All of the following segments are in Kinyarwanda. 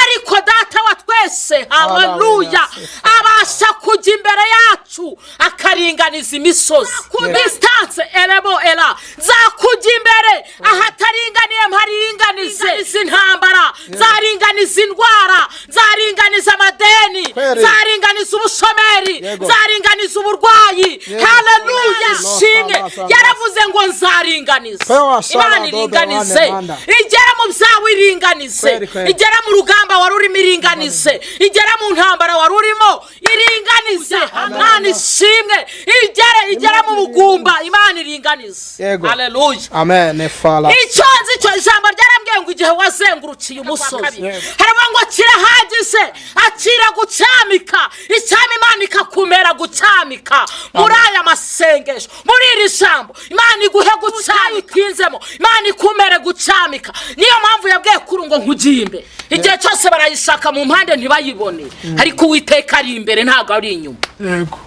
Ariko Data wa twese, haleluya, abasha kujya imbere yacu akaringaniza imisozi ku distance erebo era. Nzakujya imbere ahataringaniye mparinganize. Izi ntambara nzaringaniza, indwara nzaringaniza, amadeni Kweri. nzaringaniza, ubushomeri Yego. nzaringaniza, uburwayi. Haleluya, shimwe. Lord, Yaravuze ngo nzaringaniza. Pewa sala Imana dodo iringanize. wane manda. Igera mu byawe iringanize. Kweri, kweri. Igera mu rugamba wari urimo iringanize. Igera mu ntambara wari urimo iringanize. Imana ishimwe. Igere, igera mu bugumba, Imana iringanize. Yego. Haleluya. Amen fala. Icyo nzi cyo, ijambo ryarambwiye ngo igihe wazengurukiye umusozi, Yego. haravuga ngo kirahagije, akira gucyamika icyama, Imana ikakumera gucyamika. Muri aya masengesho, muri iri jambo, Imana iguhe gucyamika utinzemo, Imana ikumere gucyamika. Niyo mpamvu yabwiye kuri ngo nkugiye imbere. Igihe cyose barayishaka mu mpande ntibayibone, ariko Uwiteka ari imbere, ntabwo ari inyuma. Yego.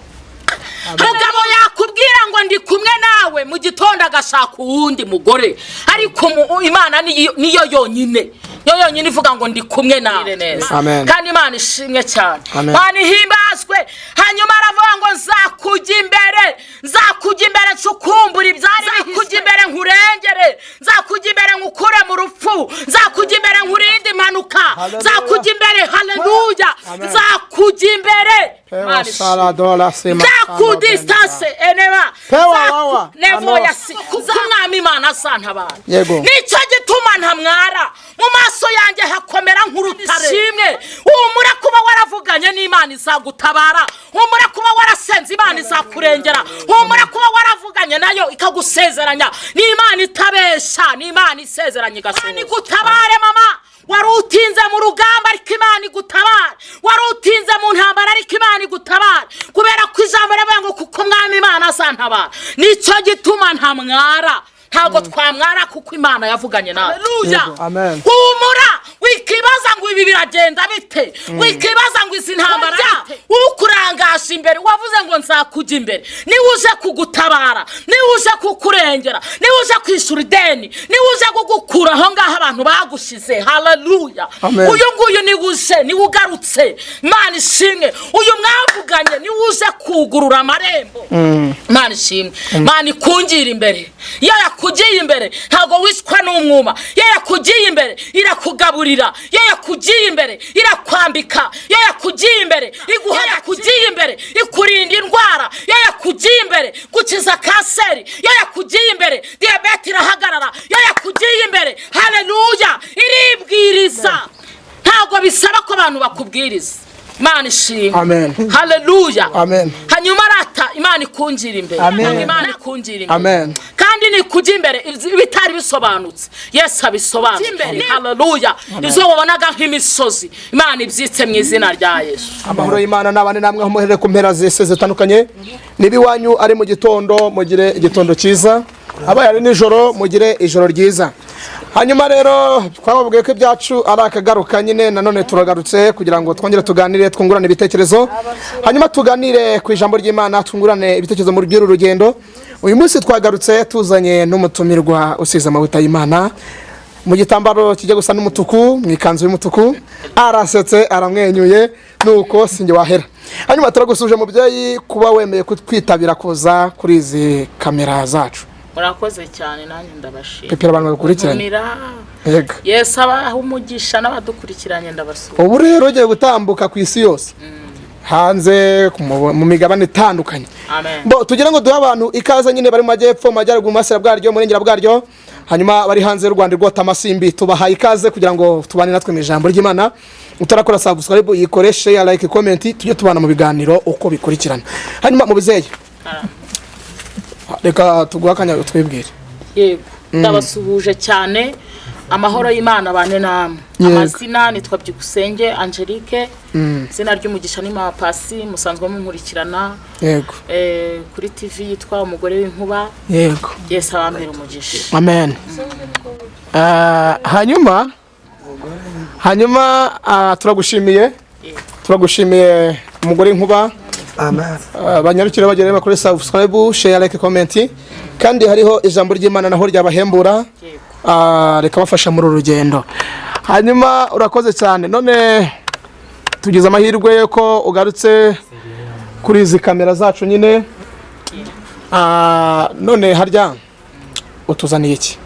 Mugabo yakubwira ngo ndi kumwe nawe, mu gitondo agashaka uwundi mugore, ariko Imana niyo yonyine, niyo yonyine ivuga ngo ndi kumwe nawe. Amen. Kandi Imana ishimwe cyane. Amen. Imana ihimbazwe. Hanyuma aravuga ngo nzakujya imbere, nzakujya imbere ncukumbura ibyari, nzakujya imbere nkurengere, nzakujya imbere nkukure mu rupfu, nzakujya imbere nkurinde impanuka. Hallelujah. Nzakujya imbere, haleluya. Amen. Nzakujya imbere. Pewa Imana ishimwe. sala dola sima. Nzakudistance eneba. Pewa wawa. Nevo Ano. yasi, kuko Umwami Imana azantabara. Yego. Nicyo gituma ntamwara, mu maso yanjye hakomera nk'urutare. Shimwe. Humura, kuba waravuganye n'Imana izagutabara. Humura, kuba warasenze Imana izakurengera. Humura, kuba waravuganye nayo ikagusezeranya. Ni Imana itabesha, ni Imana isezeranya igasohoza. Imana igutabare. Mama, wari utinze mu rugamba, ariko Imana igutabare. Wari utinze mu ntambara, ariko Imana igutabare, kubera ko ijambo rivuga ngo kuko Umwami Imana azantabara, nicyo gituma ntamwara. Ntabwo twamwara kuko Imana yavuganye nawe. Haleluya. Yego, amen. Humura, wikibaza ngo ibi biragenda bite, wikibaza ngo izi ntambara bite. Ukurangasha imbere, wavuze ngo nzakujya imbere, niba uje kugutabara, niba uje kukurengera, niba uje kwishyura ideni, niba uje kugukura aho ngaho abantu bagushyize. Haleluya. Amen. Uyu nguyu niwe uje, niwe ugarutse. Imana ishimwe. Uyu mwavuganye niwe uje kugurura amarembo. Imana ishimwe. Imana ikungira imbere. Iyo yakugiye imbere ntabwo wicwa n'umwuma. Iyo yakugiye imbere irakugaburira. Iyo yakugiye imbere irakwambika. Iyo yakugiye imbere iguha. Yakugiye imbere ikurinda indwara. Iyo yakugiye imbere gukiza kanseri. Iyo yakugiye imbere diyabete irahagarara. Iyo yakugiye imbere, haleluya, iribwiriza. Ntabwo bisaba ko abantu bakubwiriza. Imana ishimwe. Amen. Haleluya. Amen. Hanyuma arata Imana ikungira imbere. Amen. Imana ikungira imbere. Amen. Kandi nikujya imbere, ibitari bisobanutse Yesu abisobanutse. Haleluya. Izo wabonaga nk'imisozi, Imana ibyitse mu izina rya Yesu. Amahoro y'Imana n'abane namwe aho muherere ku mpera z'isi zitandukanye. Niba iwanyu ari mu gitondo, mugire igitondo cyiza. Abaye ari nijoro, mugire ijoro ryiza. Hanyuma rero twababwiye ko ibyacu ari akagaruka nyine. Nanone turagarutse kugira ngo twongere tuganire, twungurane ibitekerezo, hanyuma tuganire ku ijambo ry'Imana, twungurane ibitekerezo muri by'uru rugendo. Uyu munsi twagarutse tuzanye n'umutumirwa usize amavuta y'Imana mu gitambaro kijya gusa n'umutuku, mu ikanzu y'umutuku. Arasetse, aramwenyuye, nuko sinjye wahera. Hanyuma turagusuje mubyeyi, kuba wemeye kutwitabira kuza kuri izi kamera zacu. Murakoze cyane, nanjye ndabashima. Pepera abantu bagukurikiranye. Ntumira. Yego. Yesu abaha umugisha, n'abadukurikiranye ndabasura. Ubu rero ugiye gutambuka ku isi yose, hanze mu migabane itandukanye. Amen. Bo tugira ngo duhe abantu ikaze nyine bari mu majyepfo, mu majyaruguru, mu burasira bwaryo, mu burengera bwaryo, hanyuma bari hanze y'u Rwanda rwota amasimbi, tubahaye ikaze kugira ngo tubane natwe mu ijambo ry'Imana. Utarakora subscribe yikoreshe ya like, comment, tujye tubana mu biganiro uko bikurikirana. Hanyuma mu bizeye, reka tuguhe akanya twibwire. Yego, ndabasuhuje cyane. Amahoro y'Imana bane namwe. Yego. Amazina nitwa Byukusenge Angelique, izina ry'umugisha ni Mama Pasi. Musanzwe munkurikirana kuri TV yitwa Umugore w'Inkuba. Yesu abambere umugisha. Amen. Hanyuma turagushimiye, turagushimiye umugore w'inkuba. Amen. Banyarukire bagere bakore subscribe, share, like, comment, kandi hariho ijambo ry'Imana naho ryabahembura. Reka bafasha muri uru rugendo. Hanyuma urakoze cyane. None tugize amahirwe ko ugarutse kuri izi kamera zacu nyine. None harya utuzaniye iki?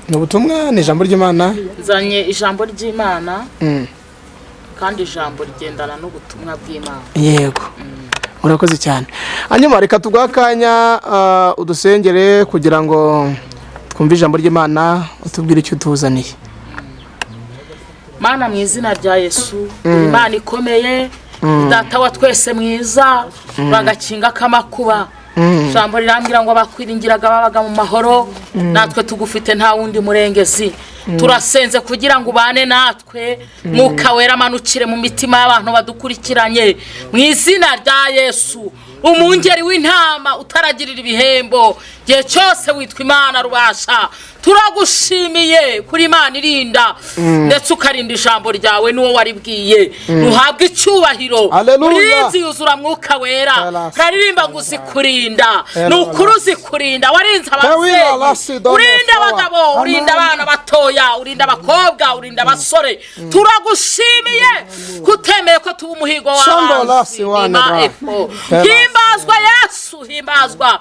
Ni ubutumwa, ni ijambo ry'Imana? Nzanye ijambo ry'Imana, kandi ijambo rigendana n'ubutumwa bw'Imana. Yego, urakoze cyane. Hanyuma reka tuguhe akanya, udusengere kugira ngo twumve ijambo ry'Imana, utubwire icyo utuzaniye. Mana, mu izina rya Yesu, Imana ikomeye, Data wa twese mwiza, bagakinga k'amakuba, ijambo rirambwira ngo abakwiringiraga babaga mu mahoro. Natwe tugufite, nta wundi murengezi. Turasenze kugira ngo ubane natwe, Mwuka Wera amanukire mu mitima y'abantu badukurikiranye, mu izina rya Yesu. Umungeri w'intama utaragirira ibihembo igihe cyose, witwa Imana rubasha, turagushimiye kuri Imana irinda, ndetse ukarinda ijambo ryawe n'uwo waribwiye. Ruhabwe icyubahiro. Haleluya. Murinzi yuzura Mwuka Wera. Elas. Raririmba ngo uzi kurinda, ni ukuri uzi kurinda. Warinze Tewila lasi ababyeyi, done urinda fawa. abagabo, urinda abana batoya, urinda abakobwa, urinda abasore. Turagushimiye kutemeye ko tuba umuhigo Shando w'abanzi. lasi wane Nima bra. efo. Elas. Himbazwa Yesu, himbazwa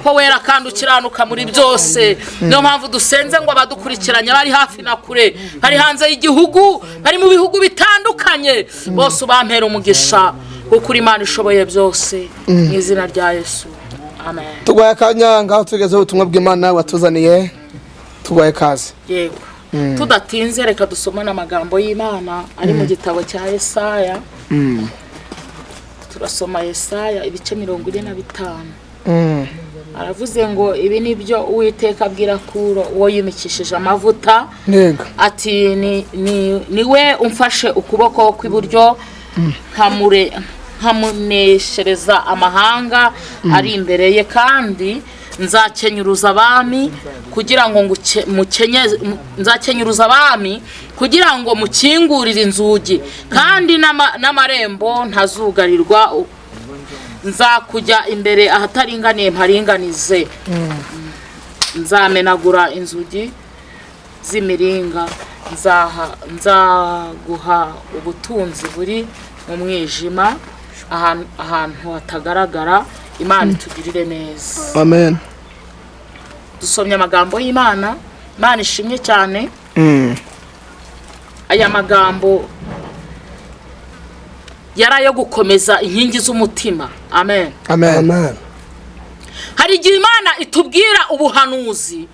ko wera kandi ukiranuka muri byose. Niyo mpamvu dusenze ngo abadukurikiranye bari hafi na kure, bari hanze y'igihugu, bari mu bihugu bitandukanye, bose ubampera umugisha, kuko uri Imana ishoboye byose. Mu izina rya Yesu, amen. Tuguhaye akanya, ngaho tugezeho ubutumwa bw'Imana watuzaniye. Tuguhaye kaze. Yego, tudatinze reka dusomane amagambo y'Imana ari mu gitabo cya Yesaya. Turasoma Yesaya ibice 45. Aravuze ngo: "Ibi ni byo Uwiteka abwira Kuro, uwo yimikishije amavuta," ati: "Ni we umfashe ukuboko kw'iburyo, nkamuneshereza amahanga ari imbere ye, kandi nzakenyuruza abami kugira ngo nzakenyuruza abami kugira ngo mukingurire inzugi, kandi n'amarembo ntazugarirwa. Nzakujya imbere ahataringaniye mparinganize, nzamenagura inzugi z'imiringa, nzaguha ubutunzi buri mu mwijima, ahantu hatagaragara." Imana itugirire neza. Amen. Dusomye amagambo y'Imana. Imana ishimye cyane. Aya magambo yari ayo gukomeza inkingi z'umutima. Amen. Amen. Amen. Hari igihe Imana itubwira ubuhanuzi,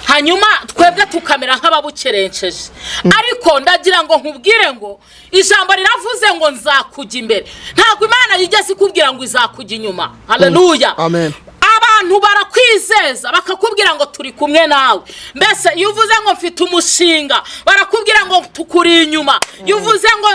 hanyuma twebwe tukamera nk'ababukerenceje. Ariko ndagira ngo nkubwire ngo ijambo riravuze ngo nzakujya imbere. Ntabwo Imana yigeze ikubwira ngo izakujya inyuma. Haleluya. Amen. Abantu barakwizeza, bakakubwira ngo turi kumwe nawe. Mbese iyo uvuze ngo mfite umushinga, barakubwira ngo tukuri inyuma. Iyo uvuze ngo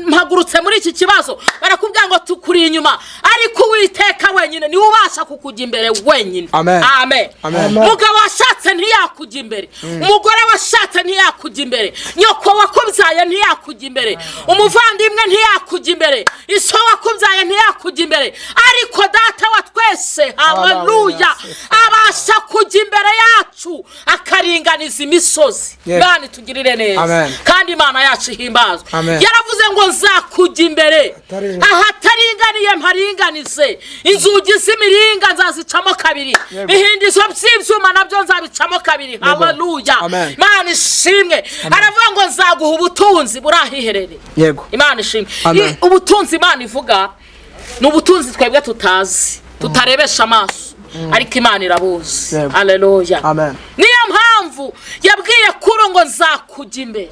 mpagurutse muri iki kibazo, barakubwira ngo tukuri inyuma. Ariko Uwiteka wenyine niwe ubasha kukujya imbere wenyine. Amen. Amen. Amen. Umugabo washatse ntiyakujya imbere, umugore washatse ntiyakujya imbere, nyoko wakubyaye ntiyakujya imbere, umuvandimwe ntiyakujya imbere, iso wakubyaye ntiyakujya imbere. Ariko Data wa twese, haleluya, abasha kujya imbere yacu akaringaniza imisozi. Imana itugirire neza. Amen. Kandi Imana yacu ihimbazwe. Amen. Yaravuze ngo nzakujya imbere ahataringaniye mparinganize, inzugi z'imiringa nzazicamo kabiri, ibihindizo by'ibyuma nabyo nzabicamo kabiri. Haleluya. Amen. Imana ishimwe. Aravuga ngo nzaguha ubutunzi buri ahiherereye. Imana ishimwe. Amen. Ubutunzi Imana ivuga ni ubutunzi twebwe tutazi, tutarebesha amaso, ariko Imana irabuzi. Haleluya. Amen. Niyo mpamvu yabwiye Kuro ngo nzakujya imbere,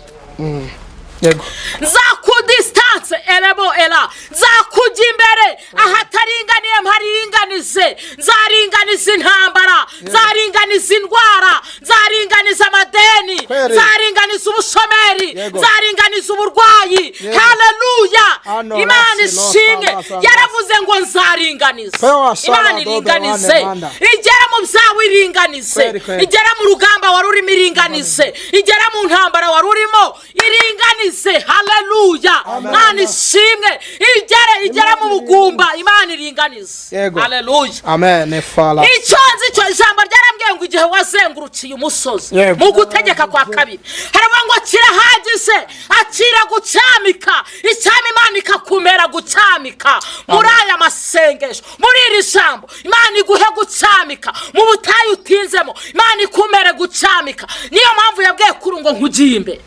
nzakudisitanse erebo era, nzakujya imbere ahataringaniye mparinganize, nzaringaniza intambara, nzaringaniza indwara, nzaringaniza amadeni, nzaringaniza ubushomeri, nzaringaniza uburwayi. Haleluya. Ano, Imana rasi, lo, ishimwe. sala, sala. Yaravuze ngo nzaringaniza. Pewa, sala, Imana dodo, iringanize. wane, manda. Igera mu byawe iringanize. Kweli, kweli. Igera mu rugamba wari urimo iringanize, igera mu ntambara wari urimo iringanize. Haleluya. Imana ishimwe. Igere mu bugumba, Imana iringanize. Yego. Haleluya. Amen. Fala. Icyo nzi cyo, ijambo ryarambwiye Yarambwiye ngo igihe wazengurukiye umusozi, Yego. mu Gutegeka kwa Kabiri haravuga ngo kirahagije, akira gucyamika. Icyama Imana ikakumera gucyamika muri aya masengesho, muri iri jambo. Imana iguhe gucyamika mu butayu utinzemo, Imana ikumere gucyamika. Niyo mpamvu yabwiye kuri ngo nkugiye imbere.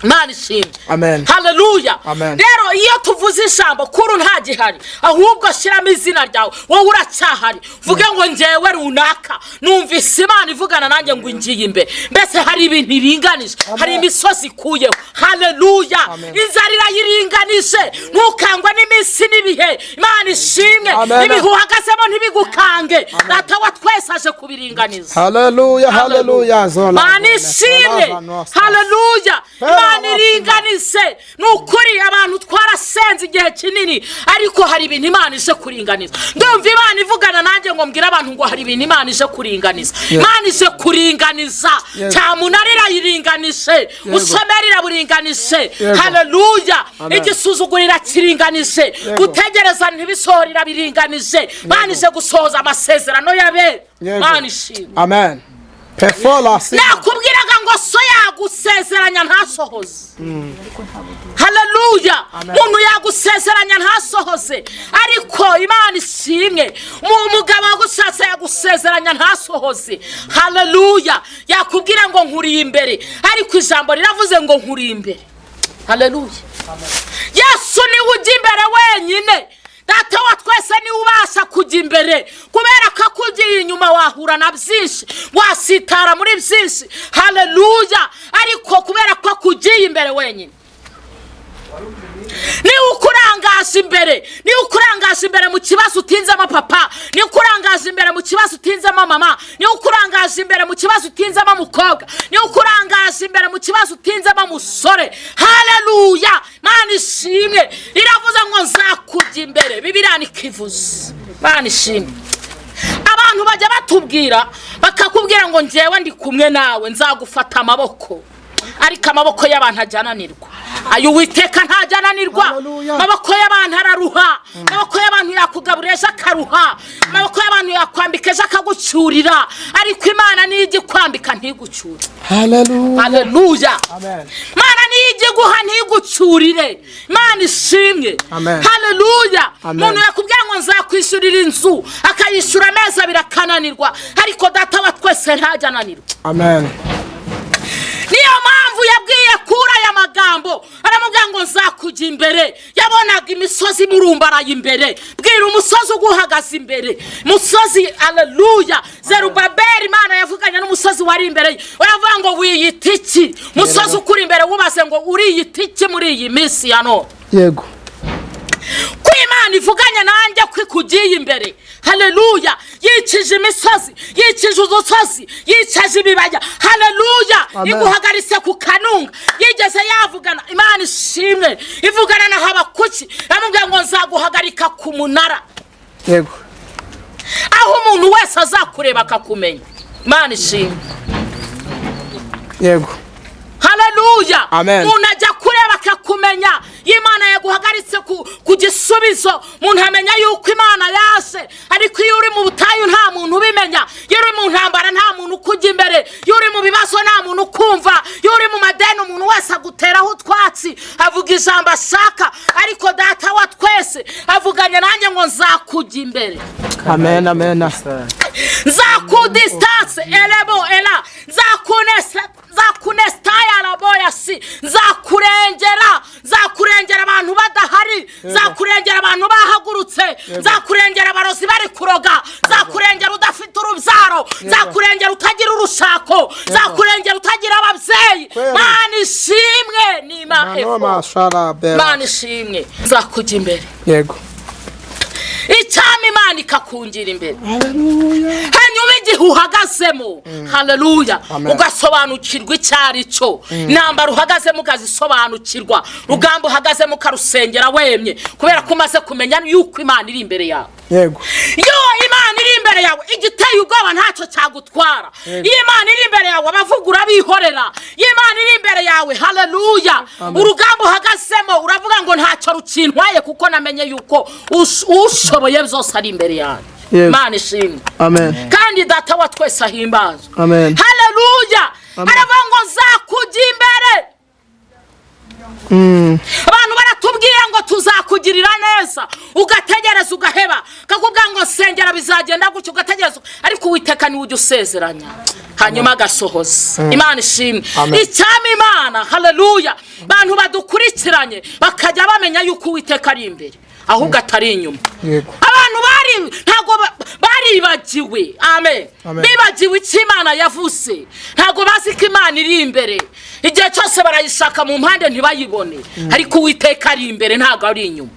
Imana ishimwe. Amen. Haleluya. Amen. Rero iyo tuvuze ijambo kuru ntagihari, ahubwo shyiramo izina ryawe, wowe uracyahari. Vuge ngo ngewe runaka numvise Imana ivugana nanjye ngo ngiye imbere. Mbese hari ibintu iringanije, hari imisozi ikuyeho. Haleluya. Amen. Inzara irayiringanije. Ntukangwe n'iminsi n'ibihe. Imana ishimwe. Amen. Ibihe uhagazemo ntibigukange. Data wa twese aje kubiringaniza. Haleluya, haleluya, zola. Mana ishimwe, haleluya. Imana iringanize. Ni ukuri, abantu twarasenze igihe kinini, ariko hari ibintu Imana ije kuringaniza. Ndumva Imana ivugana nanjye ngo mbwire abantu ngo hari ibintu Imana ije kuringaniza. Imana ije kuringaniza. Cyamunara irayiringanije, usomeri iraburinganije. Haleluya. Amen. Igisuzuguro irakiringanije, gutegereza ntibisohore irabiringanije. Imana ije gusohoza amasezerano y'abera. Imana ishimwe. Amen. Pefola si. Nakubwiraga ngo so yagusezeranya ntasohoze. Haleluya. Umuntu yagusezeranya ntasohoze, ariko Imana ishimwe. Umugabo wagushatse yagusezeranya ntasohoze. Haleluya. Yakubwira ngo nkuriye imbere, ariko ijambo riravuze ngo nkuriye imbere. Haleluya. Yesu niwe ujya imbere wenyine. Data wa twese niwe ubasha kujya imbere, kubera ko akugiye inyuma wahura na byinshi, wasitara muri byinshi. Haleluya. Ariko kubera ko akugiye imbere wenyine, niba ukurangaje imbere, niba ukurangaje imbere mu kibazo utinzemo papa, niba ukurangaje imbere mu kibazo utinzemo mama, niba ukurangaje imbere mu kibazo utinzemo mukobwa, niba ukurangaje imbere mu kibazo utinzemo musore. Haleluya. Mana ishimwe. Iravuze ngo nzakujya imbere. Bibiliya ntikivuze. Mana ishimwe. Abantu bajya batubwira, bakakubwira ngo ngewe ndi kumwe nawe, nzagufata amaboko, ariko amaboko y'abantu ajya ananirwa, ayo Uwiteka ntajya ananirwa. Hallelujah. Amaboko y'abantu araruha. Amaboko y'abantu yakugaburira ejo akaruha, amaboko y'abantu yakwambika ejo akagucyurira, ariko Imana niyo ijya ikwambika ntigucyure. Haleluya. Haleluya. Amen. Imana niyo ijya iguha ntigucyurire. Imana ishimwe. Amen. Haleluya. Amen. Umuntu yakubwira ngo nzakwishyurira inzu, akayishyura amezi 2 akananirwa, ariko Data wa twese ntajya ananirwa. Amen. Niyo mpamvu yabwiye kuri aya magambo, aramubwira ngo nzakujya imbere. Yabonaga imisozi imurumbaraye imbere. Bwira umusozi uguhagaze imbere, musozi. Aleluya. Zerubabeli, Imana yavuganye n'umusozi wari imbere ye, uravuga ngo wiyita iki? Musozi ukuri imbere, wubaze ngo uriyita iki muri iyi minsi ya none? Ko Imana ivuganye nanjye ko ikugiye imbere. Haleluya. Yicije imisozi, yicije udusozi, yicaje ibibaya. Haleluya. Amen. Iguhagaritse ku kanunga. Yigeze yavugana, Imana ishimwe, ivugana na Habakuki, yamubwiye ngo nzaguhagarika ku munara, aho umuntu wese azakureba akakumenya. Imana ishimwe. Haleluya. Amen. Umuntu ajya kureba akakumenya. Iyo Imana yaguhagaritse ku gisubizo, umuntu amenya yuko Imana yaje. Ariko iyo uri mu butayu nta muntu ubimenya, iyo uri mu ntambara nta muntu ukujya imbere, iyo uri mu bibazo nta muntu ukumva, iyo uri mu madeni umuntu wese aguteraho utwatsi, avuga ijambo ashaka. Ariko Data wa twese avuganye nanjye ngo nzakujya imbere. Amen, amen. Nzakudistance elebo ela, nzakunesa, nzakunestaya raboya si, nzakurengera, nzakurengera abantu badahari, nzakurengera abantu bahagurutse, nzakurengera abarozi bari kuroga, nzakurengera udafite urubyaro, nzakurengera utagira urushako, nzakurengera utagira ababyeyi. Kweli. Mana ishimwe. Nima efo. Manoma sharabera. Mana ishimwe. Nzakujya imbere. Icyama Imana ikakungira imbere. Haleluya. Hanyuma igihe uhagazemo, haleluya, Amen. ugasobanukirwa icyo ari cyo, intambara uhagazemo ukazisobanukirwa, rugamba uhagazemo ukarusengera wemye, kubera ko umaze kumenya yuko Imana iri imbere yawe. Iyo Imana iri imbere yawe, igiteye ubwoba ntacyo cyagutwara. Iyo Imana iri imbere yawe, abavuga urabihorera. Iyo Imana iri imbere yawe, haleluya, urugamba uhagazemo uravuga ngo ntacyo rukintwaye, kuko namenye yuko ushoboye byose ari imbere yanjye. Yego. Imana ishimwe. Amen. Kandi Data wa twese ahimbazwe. Amen. Haleluya! Aravuga ngo nzakujya imbere. Abantu baratubwira ngo tuzakugirira neza, ugategereza ugaheba, kakubwira ngo sengera bizagenda gutyo, ugategereza, ariko Uwiteka niwe ujya usezeranya hanyuma agasohoza. Imana ishimwe. Amen. Icyama Imana, haleluya, abantu badukurikiranye bakajya bamenya yuko Uwiteka ari imbere, ahubwo atari inyuma. Abantu bari ntabwo baribagiwe, amen. Amen. Bibagiwe icyo Imana yavuze, ntabwo bazi ko Imana iri imbere. Igihe cyose barayishaka mu mpande ntibayibone, ariko Uwiteka ari imbere, ntabwo ari inyuma.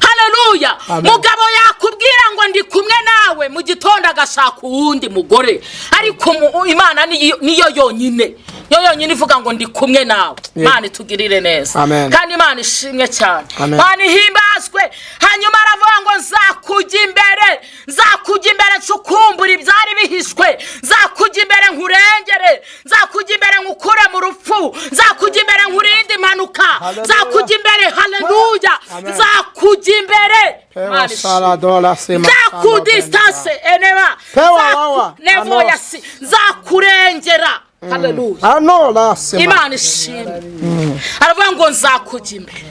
Haleluya! Amen. Mugabo yakubwira ngo ndi kumwe nawe, mu gitondo agashaka uwundi mugore, ariko Imana niyo yonyine, niyo yonyine ivuga ngo ndi kumwe nawe. Imana itugirire neza. Amen. Kandi Imana ishimwe cyane. Amen. Imana ihimbazwe. Hanyuma aravuga ngo nzakujya imbere, nzakujya imbere ncukumbura ibyari bihishwe, nzakujya imbere nkurengere, nzakujya imbere nkukure mu rupfu, nzakujya imbere nkurinde impanuka. Hallelujah. Nzakujya imbere, haleluya. Amen. Nzakujya imbere. Pewa Imana ishimwe. sala dola sima. Nzakudistance enema. Pewa wawa. Nevoyasi, nzakurengera, haleluya. Ano la sima. Imana ishimwe. Aravuga ngo nzakujya imbere.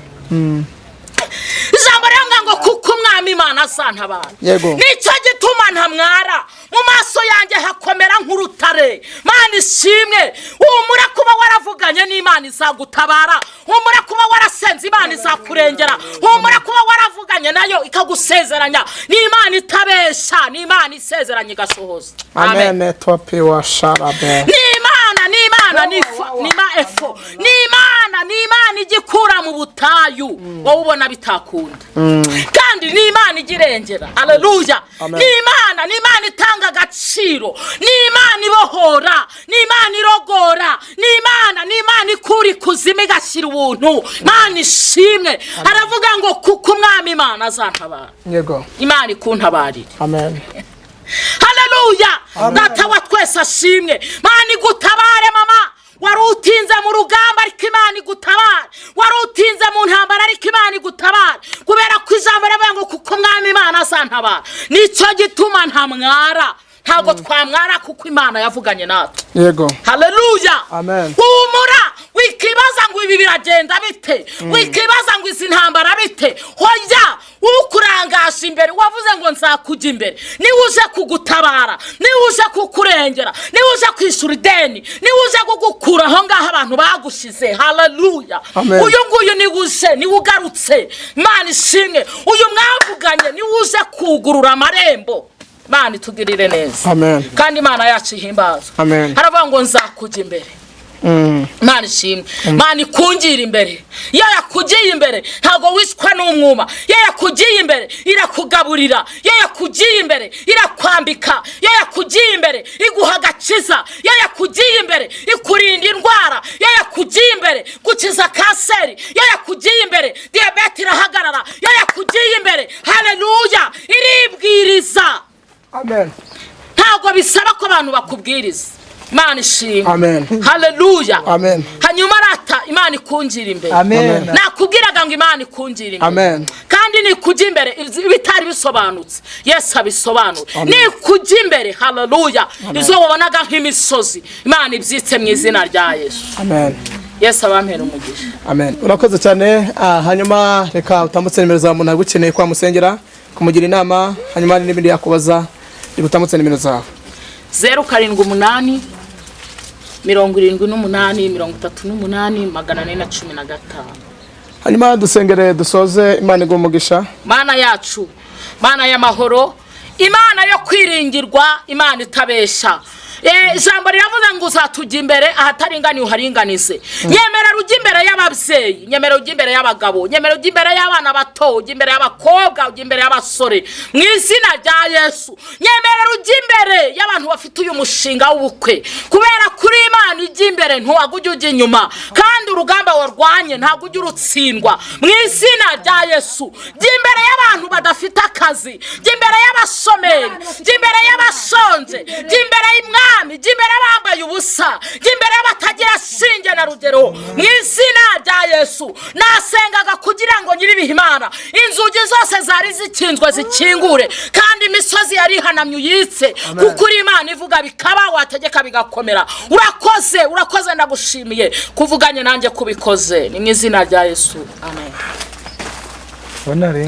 Ijambo riravuga ngo kuko Umwami Imana azantabara, nicyo gituma ntamwara, mu maso yanjye hakomera nk'urutare. Mana ishimwe. Humura kuba waravuganye n'Imana, izagutabara. Humura kuba warasenze, Imana izakurengera. Humura kuba waravuganye nayo ikagusezeranya. Ni Imana itabesha, ni Imana isezeranya igasohoza. Amen. Amen. Topi wa sharabe. Ni Imana, ni Imana, ni ni ma efo, ni Imana, ni Imana igikura mu butayu wowe ubona bitakunda, kandi ni Imana igirengera, aleluya. Amen. Ni Imana, ni Imana itanga agaciro, ni Imana ibohora, ni Imana irogora, ni Imana, ni Imana ikura ikuzimu igashyira ubuntu. Imana ishimwe. Aravuga ngo kuko Umwami Imana azantabara. Imana ikuntabarire. Amen. Haleluya! Data wa twese ashimwe. Mana igutabare. Mama, wari utinze mu rugamba, ariko Imana igutabare. Wari utinze mu ntambara, ariko Imana igutabare, kubera ko ijambo rivuga ngo kuko Umwami Imana azantabara, nicyo gituma ntamwara. Ntabwo twamwara kuko Imana yavuganye natwe. Haleluya! Amen. Humura, wikibaza ngo ibi biragenda bite, wikibaza ngo izi ntambara bite. Hoya, ukurangasha imbere wavuze ngo nzakujya imbere, niwe uje kugutabara, niwe uje kukurengera, niwe uje kwishyura ideni, niwe uje kugukura aho ngaho abantu bagushize. Haleluya! Amen. Uyu nguyu niwe uje, niwe ugarutse. Imana ishimwe. Uyu mwavuganye niwe uje kugurura amarembo. Imana itugirire neza. Amen. Kandi Imana yacu ihimbazwe. Amen. Haravuga ngo nzakujya imbere. Imana ishimwe. Imana ikungira imbere. Iyo yakugiye imbere ntabwo wicwa n'umwuma. Iyo yakugiye imbere irakugaburira, iyo yakugiye imbere irakwambika, iyo yakugiye imbere iguha agakiza, iyo yakugiye imbere ikurinda indwara, iyo yakugiye imbere gukiza kanseri, iyo yakugiye imbere diyabete irahagarara, iyo yakugiye imbere, haleluya, iribwiriza. Amen. Ntabwo bisaba ko abantu bakubwiriza. Imana ishimwe. Amen. Haleluya! Amen. Hanyuma arata Imana ikungira imbere. Amen. Nakubwiraga ngo Imana ikungira imbere. Amen. Kandi nikujya imbere, ibitari bisobanutse Yesu abisobanura. Nikujya imbere, haleluya, izo wabonaga nk'imisozi Imana ibyitse mu izina rya Yesu. Amen. Yesu abampera umugisha. Amen. Urakoze cyane. Hanyuma reka utambutse nimero zawe, umuntu agukeneye kwa musengera, kumugira inama, hanyuma hari n'ibindi yakubaza, reka utambutse nimero zawe. 078 78 38 415. Hanyuma dusengere dusoze. Imana iguhe umugisha. Mana yacu, Mana y'amahoro, Imana yo kwiringirwa, Imana itabesha. Ijambo riravuga ngo uzatujya imbere, ahataringaniye uharinganize. Nyemera ujya imbere y'ababyeyi, nyemera ujya imbere y'abagabo, nyemera ujya imbere y'abana bato, ujya imbere y'abakobwa, ujya imbere y'abasore, mu izina rya Yesu. Nyemera ujya imbere y'abantu bafite uyu mushinga w'ubukwe, kubera kuri Imana ijya imbere ntiwagwa ujya ujya inyuma, kandi urugamba warwanye ntabwo ujya urutsindwa, mu izina rya Yesu. Jya imbere y'abantu badafite akazi, jya imbere y'abashomeri, jya imbere y'abashonje, jya imbere y'umwami. Mwami, jya imbere bambaye ubusa, jya imbere y'abatagira shinge na rugero, mu izina rya Yesu. Nasengaga kugira ngo nyiribihe Imana inzugi zose zari zikinzwe zikingure, kandi imisozi yari ihanamye uyitse, kuko uri Imana ivuga bikaba, wategeka bigakomera. Urakoze, urakoze, ndagushimiye kuvuganye nanjye kubikoze, ni mu izina rya Yesu, amen. Ubona rero.